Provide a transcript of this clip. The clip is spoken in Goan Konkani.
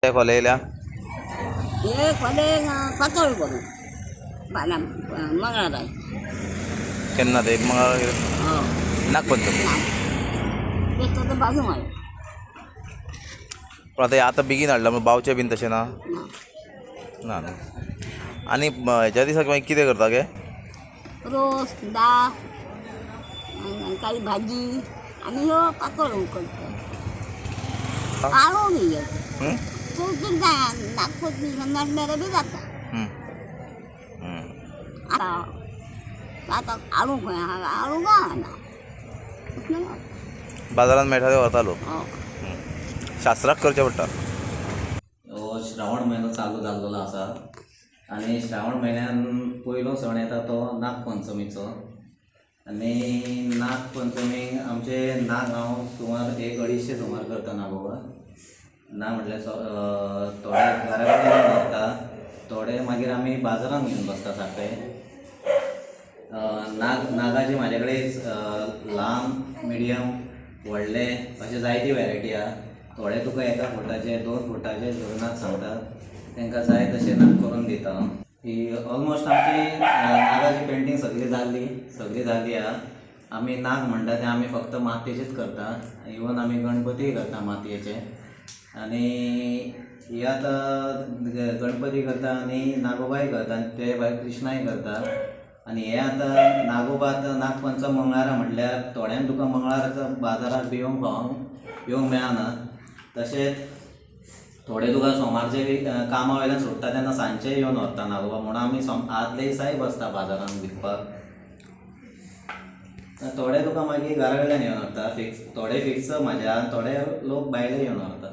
ते खोले येयल्या. हे खोले पातळ करून बाना मंगळाराय. केन्ना ते मंगळार? हय. नागपंचमी. बेश्टो तो बाजू मार. पण आतां आतां बेगीन हाडला म्हण बावचे बीन तशें ना? ना. ना न्हू. आनी हेज्या दिसाक मागीर कितें करता गे? रोस दाळ आनी काही भाजी आनी ह्यो पातळ करता, आळू बी. हं? चवथीक जाय, नागपंचमी नडमेरे बी जाता. हं. हं. आतां आतां आळू खंय आहा? आळू गावना. बाजारात मेळटा ते व्हरता लोक. हय. शास्त्राक करचें पडटा. हो श्रावण म्हयनो चालू जाल्लो आसा आनी श्रावण म्हयन्यान पयलो सण येता तो नागपंचमीचो. आनी नागपंचमीक आमचे नाग हांव सुमार एक अडिशे सुमार करता नागोबा. ना म्हटल्यार थोडे घरा कडेन व्हरता, थोडे मागीर आमी बाजारान घेवन बसता सारके. नाग नागाचे म्हाजे कडेन ल्हान, मिडियम, व्हडले अशे जायती वेरायटी आहा. थोडे तुका एका फुटाचे, 2 फुटाचे धरून नाग सांगता, तांकां जाय तशें नाग करून दिता हांव. ही ऑलमोस्ट आमची नागाची पेंटींग सगळी जाल्ली, सगळी जाल्ली आहा. आमी नाग म्हणटा ते आमी फक्त मातयेचेच करता. इवन आमी गणपतीय करता मातयेचे. आनी हे आतां गणपती करता आनी नागोबाय करता आनी ते भायर कृष्णाय करता. आनी हे आतां नागोबा आतां नागपंचम मंगळारा म्हटल्यार थोड्यांक तुका मंगळाराच्या बाजाराक बी येवंक खावंक येवंक मेळना. तशेंच थोडे तुका सोमारचे बी कामा वयल्यान सोडटा तेन्ना सांजचे येवन व्हरता नागोबा, म्हणून आमी आदले दिसाय बसता बाजारान विकपाक. थोडे तुका मागीर घरा कडल्यान येवन व्हरता फिक्स, थोडे फिक्स म्हाज्या, थोडे लोक भायले येवन व्हरता.